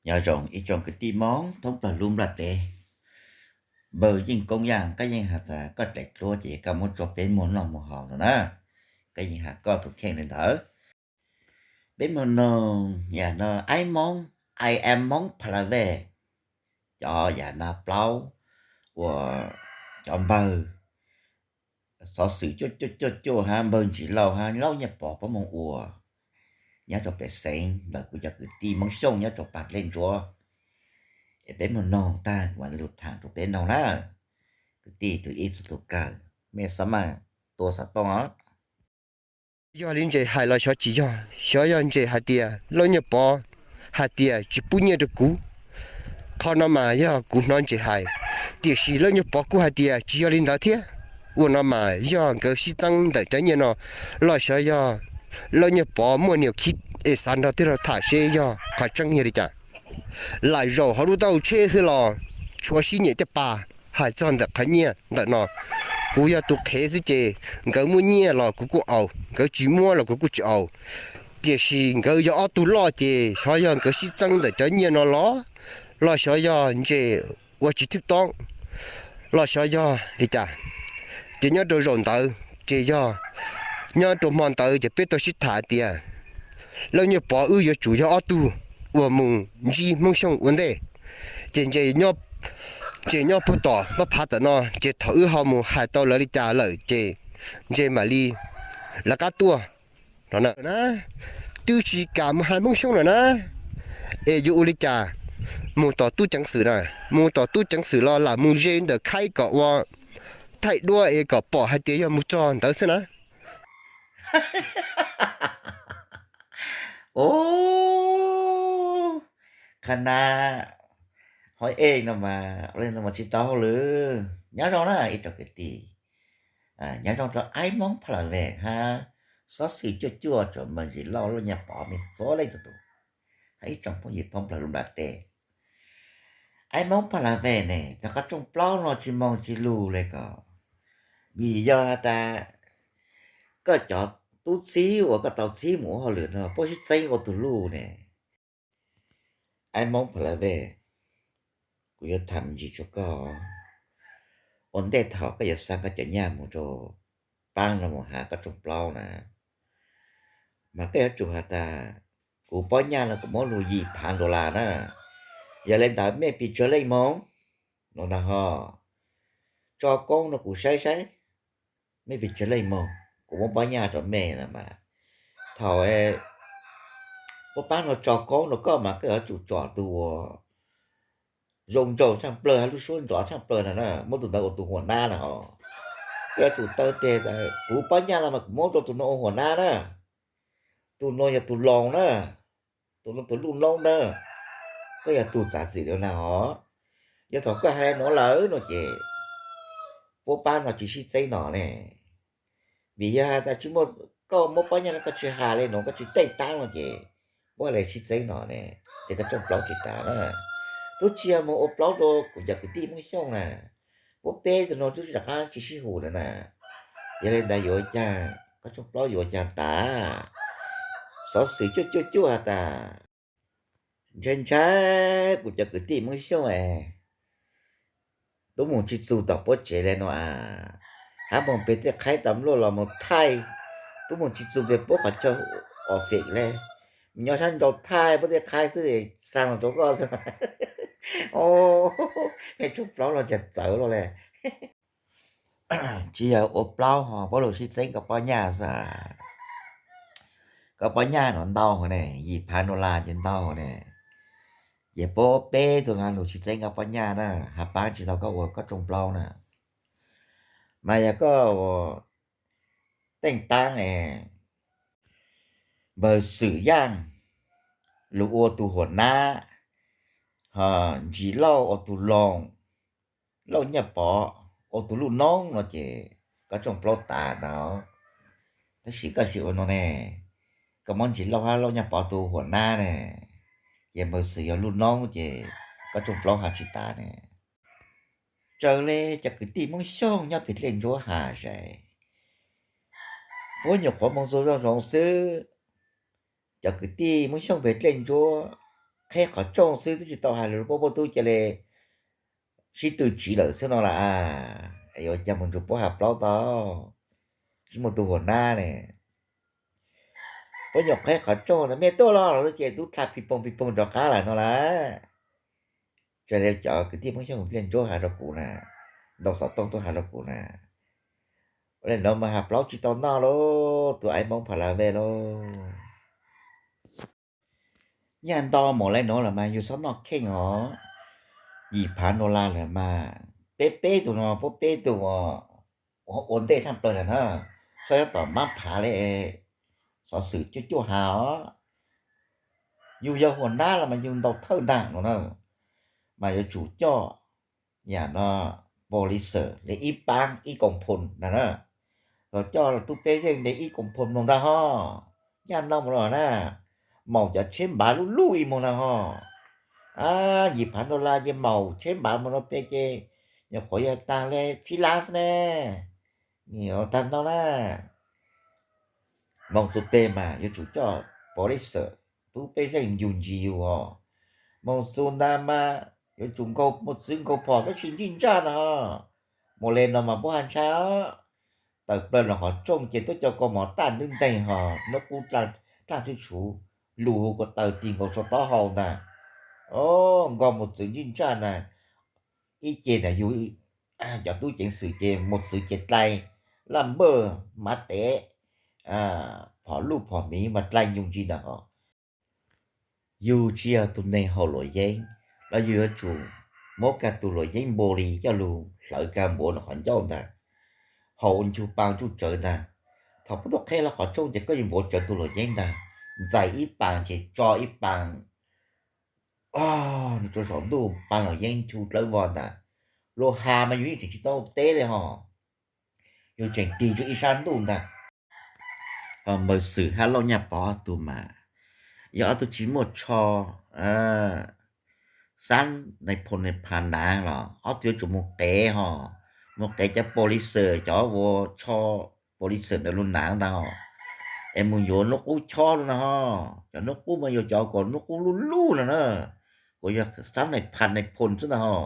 Nyob zoo ib tsoom kwv tij Hmoob thoob plaws lub nplaj teb. Npawg Yeej Koob Yaj, koj yeej has tas koj daim duab ces koj muab tso peb muag noj muag haus no na. Koj yeej has koj tus kheej li ntawd. Peb muag noog yam no, aib Hmoob, I am Hmoob Pha La Vej, cov yam no plaub uas cov npawg xov xwm cuaj cuaj cuaj cuaj hab npawg Ntsis Lauj hab Lauj Nyiaj Pov puab moog ua nyob rau pem xeev ntawm kuv cov kwv tij Hmoob Xyooj nyob rau Paj Dlej Ntsuab. Es peb muag noog tag kuv mam li lug thaam rau peb noog na. Kwv tij tug ib txug tug kawg, mej xob maj tua xov tooj os. Yog li ntses hais los xyov tsis yog, xyov yog ntses hais tias Lauj Nyiaj Pov hais tias tsis pub nyiaj rau kuv. Qhov no mas yog kuv hnov ntses hais, tiam sis Lauj Nyiaj Pov kuj hais tias tsis yog li ntawd thiab. Ua no mas yog nkawd sib txeeb ntawm cov nyiaj no los xyov yog Lauj Nyiaj Pov muaj niam khib es xav nrog tij laug tham seb yog qhov tseeb yog li cas. Lam zaum hauv lub taub hau tsheb xwb los tshuav sib nyiam caj pas. Hais txog ntawm qhov nyiaj ntawm no, kuv yog tus qhev xwb ces nkawd muab nyiaj los kuv kuj au, nkawd tsis muab los kuv kuj tsis au. Tiam sis nkawd yog ob tug loj ces xyov yog nkawd sib txeeb ntawm cov nyiaj no los, los xyov yog ntses ua tsis thwb toob, los xyov yog li cas. Ces nyob rau zaum ntawd ces yog nyob rau hmo ntawd ces peb tau sib tham tias Lauj Nyiaj Pov wb yuav tsum yog ob tug uas mus ntsib Hmoob Xyooj ua ntej. Ces ntses nyob puag tom npab phav tom no, ces thaum wb ho mus hais tau lawv li cas lawm ces ntses mam li lawv qab tuaj no na. Twb tsis kam mus hais Hmoob Xyooj lawm na, es yuav ua li cas? Mus tom tub ceev xwm na, mus tom tub ceev xwm los lam mus ze ntawm khaib kom ua thaij duab es kom pom hais tias yog mus txog ntawd xwb na. Ub, qhov na, hov ej no mas, ua li no mas tsis tau hauj lwm. Nyob zoo na ib tsoom kwv tij, nyob zoo rau aib Hmoob Pha La Vej hab xov xwm cuaj cuaj tsoom npawg Ntsis Lauj, Lauj Nyiaj Pov, mej txhua leej txhua tus, hab ib tsoom phooj ywg thoob plaws lub nplaj teb. Aib Hmoob Pha La Vej ne, cov qhov rooj plaub no tsis moog tsis lug le ko, vim yog has tas koj cov tub txib uas koj tau txib mus ua hauj lwm no puab sib txeeb ua tug luj ne. Aib Hmoob Pha La Vej, kuv yuav tham me ntsis rau koj. Ua ntej thaum koj yuav xa koj cov nyaj mus rau paab no mus has koj rooj plaub na, mas koj yuav tsum has tas, kuv pob nyaj no kuv muab lug yim phav dollar na, yog le ntawd mej pes tsawg leej moog no na ho, tso koob no kuv saib saib mej pes tsawg leej moog, kuv muab pob nyaj rau mej na mas. Thaum puab paab no tso koob rau koj mas koj yuav tsum tsom tug uas zoo nraug tshaaj plawg hab lub suab nrov tshaaj plawg na, muab tug ntawd ua tug huam nab na ho. Koj yuav tsum taw tes, kuv pob nyaj no mas kuv muab rau tug no ua huam nab na, tug no yog tug loos na, tug no tug luj noob na. Koj yog tug txav txim li na ho. Yog thaum koj has le nuav lawm no ces puab paab no tsis sib txeeb no ne. Vim yog has tas tsis muaj, koj muab pob nyaj no koj tsis has le nuav, koj tsis teej taab no ces puab le sib txeeb no ne, ces koj rooj plaub tsis tas na. Tub tsis yog moog ua plaub rau kuv cov kwv tij Hmoob Xyooj na, puab peb tug no tub rov qaab tsis sib hum lawm na. Yog le ntawd yuav ua caag, koj rooj plaub yuav ua caag tas? Xov xwm cuaj cuaj cuaj has tas, ntshai ntshai kuv cov kwv tij Hmoob Xyooj es tub moog tsis txug tom puab tsev le no a, hab moog peg tej qhaib tas luaj los moog thaij, tub moog tsis txug peg puab qhov chaw office le, nyob sab nraud thaij puab tej qhaib xwb, xa los rau koj xwb. Mej rooj plaub los cas txawv luaj le. Tsis yog ua plaub ho puab lug sib txeeb koj pob nyaj xwb. Koj pob nyaj no ntau hov ne, yim phav dollar ces ntau hov ne. Ces puab peb tug no lug sib txeeb koj pob nyaj na, has paab tsis tau koj ua koj rooj plaub na. Mas yog koj teej taab es npawg Xwm Yaaj lug ua tug huam nab, ho Ntsis Lauj ua tug loos, Lauj Nyaj Pov ua tug luj noob no ces koj rooj plaub tas ntag. Tab sis koj tsis ua no ne, koj muab Ntsis Lauj hab Lauj Nyaj Pov tug huam nab ne, ces npawg Xwm yog luj noob ces koj rooj plaub has tsis tas ne. Raws le cov kwv tij Hmoob Xyooj nyob peg Dlej Ntsuab has tas, puab nyuam qhuav moog txug zoo zoo xwb, cov kwv tij Hmoob Xyooj peg Dlej Ntsuab qheb qhov rooj xwb twb tsis tau hais lus rau puab, puab tub cia li sib tw tsiv lawm xwb no las. Yuav cas mus nrug puab hav plaub tau, tsis muaj tus huam nab ne. Puab nyuam qheb qhov rooj ntawd, mej tuaj los, los ces tub dlha phi poog phi poog rov qab lawm no las. Raws li cov kwv tij Hmoob Xyooj Npliaj Ntsuab has rau kuv na, Ntoo Xov Tooj tuaj has rau kuv na. Ua li no mas hav plaub tsis tau noj lauj, tus aiv Hmoob Pha La Vej lauj. Nyaj nto mus li no lawm mas yug txhob noj kheej os. Yim phav dollar lawm mas, peb peb tug no, puab peb tug ua ntej thaj plaws lawm na, txhob nyob tom mab phav li xov xwm cuaj cuaj has os. Yug yog huam nab los mas yug ntaus thawj ntag no na, mas yuav tsum coj yam no police li ib paab ib koom phoos ntag na, los coj tub peb zeej li ib koom phoos mloog ntag ho. Nyaj no mus los na, maum cov tsheb npav luj luj ib moog ntag ho. Yim phav dollar ces maum tsheb npav mus rau pem ces nyuam qhuav yog taag li tsib lab xwb ne, tag ntau na. Moog txug pem mas yuav tsum coj police, tub peb zeej yug ntsis yug os. Moog txug ntag mas yuav tsum nkaug mos txwv nkaug phom tab sis ntsij ntsaj ntag ho. Mus li no mas puab has ntshai os. Tawm plawg los qhov rooj ces tuab cov kaus mom taj nteeg nteeg ho, nub qub dlaaj tshuj tshuv, lug hu ko taw tig nkaus sau taub hau ntag. Nkaug mos txwv ntsij ntsaj ntag. Ib ce ntawd yug cov tub ceev xwm ces mos txwv ces dlai, laj npawj, mav tev, phom luj phom miv mas dlai nyug ntsis ntag ho. Yug tsis yog tug neeg haus luam yeeb los yug yuav tsum muab kag tug luam yeeb npaum li coj lug hlawv kag npuav nws qhov ncauj ntag, haus ua ncu paa ntsuj tsawv ntag. Thaum puab tuaj qheb hlo qhov rooj ces koj yuav npuav tsawv tug luam yeeb ntag, ntxais ib paas ces tso ib paas rua saum ntuj, paas luam yeeb ncu dlawb vog ntag. Luag has mas yug yeej tseem tsis tau teb li ho, yug tseem tig rua ib sab ntuj ntag. Npawg Xwm hab Lauj Nyaj Pov ob tug mas yog ob tug tsis muaj tsho xab nais phoo nais phas nav los ob tug yuav tsum mus qev ho, mus qev cov police, cov ua tsho police ntawd lub nav ntag ho, es mus yuav nub qub chob lub na ho. Cov nub qub mas yuav cov kom nub qub luj luj no na, kom yog xab nais phas nais phoo xwb ntag ho.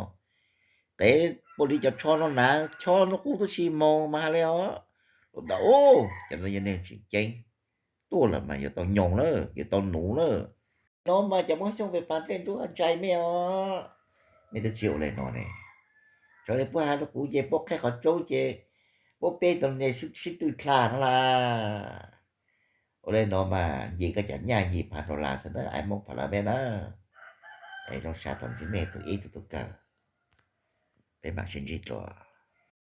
Qev police cov tsho no nav chob nub qub tub si moog mas has li os. Lub ntawd, cov no yog neeg tseem ceeb, tuaj lawm mas yuav tau nyoog lawm, yuav tau nuv lawm. No mas cov Moob Xyooj pem Pav Dlej Ntub ntshai mej os. Mej twb tsis ua li no ne. Txawm li puab has rau kuv ces puab qheb qhov rooj ces puab peb tug ne sib tw dlha no las. Ua li no mas nce koj cov nyaj yim phav dollar xwb na, aiv Moob Pha La Vej na. Es zoo sab tom ntsis mej tug ib tug tug kawg. Peb mam sib ntsib dlua.